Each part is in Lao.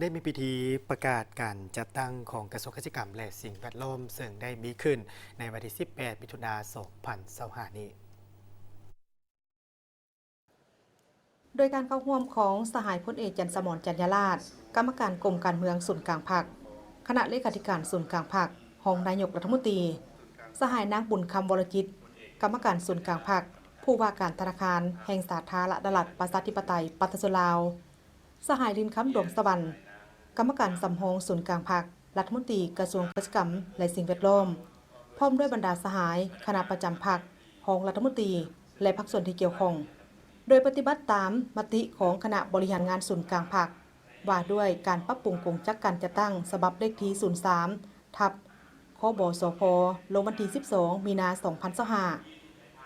ໄດ້ມີພິທີປະກາດການຈັດຕັ້ງຂອງກະຊວງກະສິກຳ ແລະ ສິ່ງແວດລ້ອມ ເຊິ່ງໄດ້ມີຂຶ້ນໃນວັນທີສິບແປດ ມິຖຸນາ ສອງພັນຊາວຫ້ານີ້. ໂດຍການເຂົ້າຮ່ວມຂອງສະຫາຍພົນເອກ ຈັນສະໝອນ ຈັນຍາລາດ ກຳມະການກົມການເມືອງສູນກາງພັກ, ຄະນະເລຂາທິການສູນກາງພັກ, ຮອງນາຍົກລັດຖະມົນຕີ, ສະຫາຍນາງບຸນຄຳ ວໍລະຈິດ ກຳມະການສູນກາງພັກ, ຜູ້ວ່າການທະນາຄານແຫ່ງສາທາລະນະລັດ ປະຊາທິປະໄຕ ປະຊາຊົນລາວ, ສະຫາຍລິນຄຳ ດວງສະຫວັນ ກຳມະການສຳຮອງສູນກາງພັກ, ລັດຖະມົນຕີກະຊວງກະສິກຳ ແລະ ສິ່ງແວດລ້ອມ, ພ້ອມດ້ວຍບັນດາສະຫາຍຄະນະປະຈຳພັກ, ຮອງລັດຖະມົນຕີ ແລະ ພາກສ່ວນທີ່ກ່ຽວຂ້ອງ, ໂດຍປະຕິບັດຕາມມະຕິຂອງຄະນະບໍລິຫານງານສູນກາງພັກ ວ່າດ້ວຍການປັບປຸງກົງຈັກການຈັດຕັ້ງ ສະບັບເລກທີສູນສາມ ທັບ ຄບສພ ລົງວັນທີສິບສອງ ມີນາ ສອງພັນຊາວຫ້າ,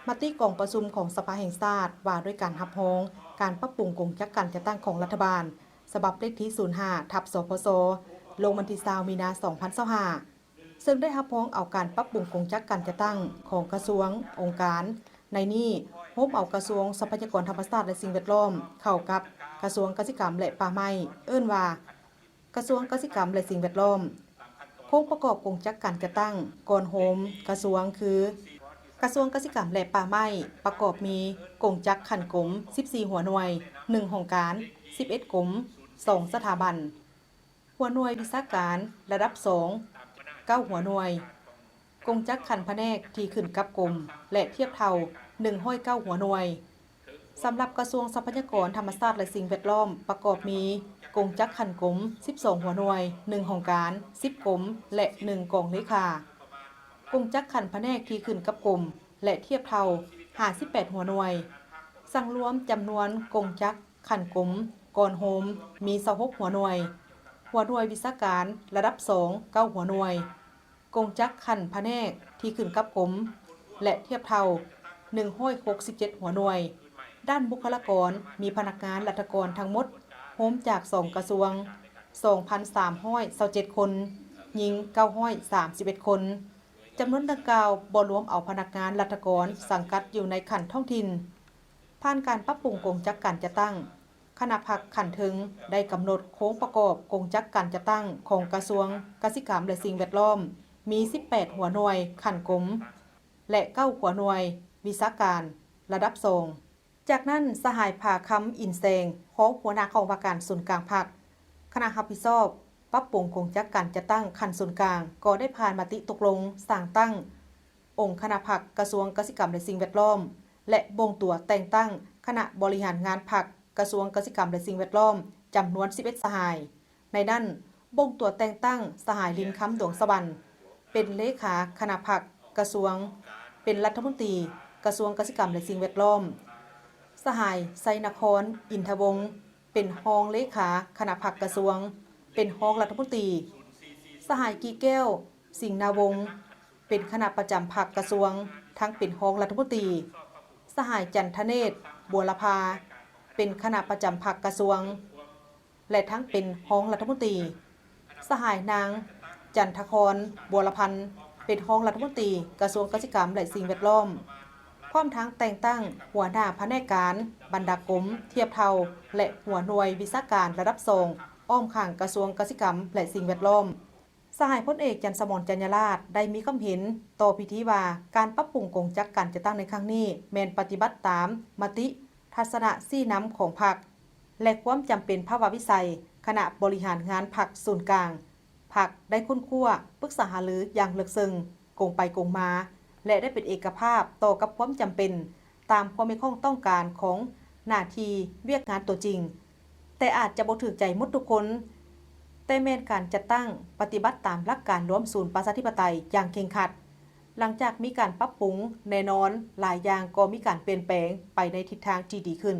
ມະຕິກອງປະຊຸມຂອງສະພາແຫ່ງຊາດ ວ່າດ້ວຍການຮັບຮອງການປັບປຸງກົງຈັກການຈັດຕັ້ງຂອງລັດຖະບານ ສະບັບເລກທີສູນຫ້າ ທັບ ສພຊ ລົງວັນທີຊາວ ມີນາ ສອງພັນຊາວຫ້າ ເຊິ່ງໄດ້ຮັບຮອງເອົາການປັບປຸງກົງຈັກການຈັດຕັ້ງຂອງກະຊວງ, ອົງການ, ໃນນີ້ໂຮມເອົາກະຊວງຊັບພະຍາກອນທຳມະຊາດ ແລະ ສິ່ງແວດລ້ອມ ເຂົ້າກັບກະຊວງກະສິກຳ ແລະ ປ່າໄມ້, ເອີ້ນວ່າ ກະຊວງກະສິກຳ ແລະ ສິ່ງແວດລ້ອມ. ໂຄງປະກອບກົງຈັກການຈັດຕັ້ງກ່ອນໂຮມກະຊວງຄື ກະຊວງກະສິກຳ ແລະ ປ່າໄມ້ ປະກອບມີກົງຈັກຂັ້ນກົມ ສິບສີ່ຫົວໜ່ວຍ, ໜຶ່ງຫ້ອງການ, ສິບເອັດກົມ, ສອງສະຖາບັນ, ຫົວໜ່ວຍວິຊາການລະດັບສອງ ເກົ້າຫົວໜ່ວຍ, ກົງຈັກຂັ້ນພະແນກທີ່ຂຶ້ນກັບກົມ ແລະ ທຽບເທົ່າ ໜຶ່ງຮ້ອຍເກົ້າຫົວໜ່ວຍ. ສຳລັບກະຊວງຊັບພະຍາກອນທຳມະຊາດ ແລະ ສິ່ງແວດລ້ອມ ປະກອບມີກົງຈັກຂັ້ນກົມ ສິບສອງຫົວໜ່ວຍ, ໜຶ່ງຫ້ອງການ, ສິບກົມ ແລະ ໜຶ່ງກອງເລຂາ, ກົງຈັກຂັ້ນພະແນກທີ່ຂຶ້ນກັບກົມ ແລະ ທຽບເທົ່າ ຫ້າສິບແປດຫົວໜ່ວຍ. ສັງລວມຈຳນວນກົງຈັກຂັ້ນກົມກ່ອນໂຮມມີ ຊາວຫົກຫົວໜ່ວຍ, ຫົວໜ່ວຍວິຊາການລະດັບສອງ ເກົ້າຫົວໜ່ວຍ, ກົງຈັກຂັ້ນພະແນກທີ່ຂຶ້ນກັບກົມ ແລະ ທຽບເທົ່າ ໜຶ່ງຮ້ອຍຫົກສິບເຈັດຫົວໜ່ວຍ. ດ້ານບຸກຄະລາກອນ ມີພະນັກງານລັດຖະກອນທັງໝົດ ໂຮມຈາກສອງກະຊວງ ສອງພັນສາມຮ້ອຍຊາວເຈັດຄົນ, ຍິງເກົ້າຮ້ອຍສາມສິບເອັດຄົນ. ຈຳນວນດັ່ງກ່າວບໍ່ລວມເອົາພະນັກງານລັດຖະກອນສັງກັດຢູ່ໃນຂັ້ນທ້ອງຖິ່ນ. ຜ່ານການປັບປຸງກົງຈັກການຈັດຕັ້ງ, ຄະນະພັກຂັ້ນເທິງໄດ້ກຳນົດໂຄງປະກອບກົງຈັກການຈັດຕັ້ງຂອງກະຊວງກະສິກຳ ແລະ ສິ່ງແວດລ້ອມ ມີສິບແປດຫົວໜ່ວຍຂັ້ນກົມ ແລະ ເກົ້າຫົວໜ່ວຍວິຊາການລະດັບສອງ. ຈາກນັ້ນ, ສະຫາຍ ຜາຄຳ ອິນແສງ ຮອງຫົວໜ້າກອງວ່າການສູນກາງພັກ, ຄະນະຮັບຜິດຊອບປັບປຸງກົງຈັກການຈັດຕັ້ງຂັ້ນສູນກາງ ກໍໄດ້ຜ່ານມະຕິຕົກລົງສ້າງຕັ້ງ ອົງຄະນະພັກກະຊວງກະສິກຳ ແລະ ສິ່ງແວດລ້ອມ ແລະ ບົ່ງຕົວແຕ່ງຕັ້ງຄະນະບໍລິຫານງານພັກກະຊວງກະສິກຳ ແລະ ສິ່ງແວດລ້ອມ ຈຳນວນສິບເອັດສະຫາຍ. ໃນນັ້ນ, ບົ່ງຕົວແຕ່ງຕັ້ງສະຫາຍ ລິນຄຳ ດວງສະຫວັນ ເປັນເລຂາຄະນະພັກກະຊວງ, ເປັນລັດຖະມົນຕີກະຊວງກະສິກຳ ແລະ ສິ່ງແວດລ້ອມ, ສະຫາຍ ໄຊນະຄອນ ອິນທະວົງ ເປັນຮອງເລຂາຄະນະພັກກະຊວງ, ເປັນຮອງລັດຖະມົນຕີ, ສະຫາຍ ກີແກ້ວ ສິງນາວົງ ເປັນຄະນະປະຈຳພັກກະຊວງ, ທັງເປັນຮອງລັດຖະມົນຕີ, ສະຫາຍ ຈັນທະເນດ ບົວລະພາ ເປັນຄະນະປະຈຳພັກກະຊວງ ແລະ ທັງເປັນຮອງລັດຖະມົນຕີ, ສະຫາຍ ນາງ ຈັນທະຄອນ ບົວລະພັນ ເປັນຮອງລັດຖະມົນຕີກະຊວງກະສິກຳ ແລະ ສິ່ງແວດລ້ອມ, ພ້ອມທັງແຕ່ງຕັ້ງຫົວໜ້າພະແນກການ, ບັນດາກົມ, ທຽບເທົ່າ ແລະ ຫົວໜ່ວຍວິຊາການລະດັບສອງ ອ້ອມຂ້າງກະຊວງກະສິກຳ ແລະ ສິ່ງແວດລ້ອມ. ສະຫາຍພົນເອກ ຈັນສະໝອນ ຈັນຍາລາດ ໄດ້ມີຄຳເຫັນຕໍ່ພິທີວ່າ ການປັບປຸງກົງຈັກການຈັດຕັ້ງໃນຄັ້ງນີ້ ແມ່ນປະຕິບັດຕາມມະຕິ, ທັດສະນະຊີ້ນຳຂອງພັກ ແລະ ຄວາມຈຳເປັນພາວະວິໄສຄະນະບໍລິຫານງານພັກສູນກາງ. ພັກໄດ້ຄົ້ນຄວ້າ, ປຶກສາຫາລືຢ່າງເລິກເຊິ່ງ, ກົງໄປກົງມາ ແລະ ໄດ້ເປັນເອກະພາບຕໍ່ກັບຄວາມຈຳເປັນ ຕາມຄວາມຮຽກຮ້ອງຕ້ອງການຂອງໜ້າທີ່ວຽກງານຕົວຈິງ, ແຕ່ອາດຈະບໍ່ຖືກໃຈໝົດທຸກຄົນ, ແຕ່ແມ່ນການຈັດຕັ້ງປະຕິບັດຕາມຫຼັກການລວມສູນປະຊາທິປະໄຕຢ່າງເຄັ່ງຄັດ. ຫຼັງຈາກມີການປັບປຸງ, ແນ່ນອນ, ຫຼາຍຢ່າງກໍມີການປ່ຽນແປງໄປໃນທິດທາງທີ່ດີຂຶ້ນ.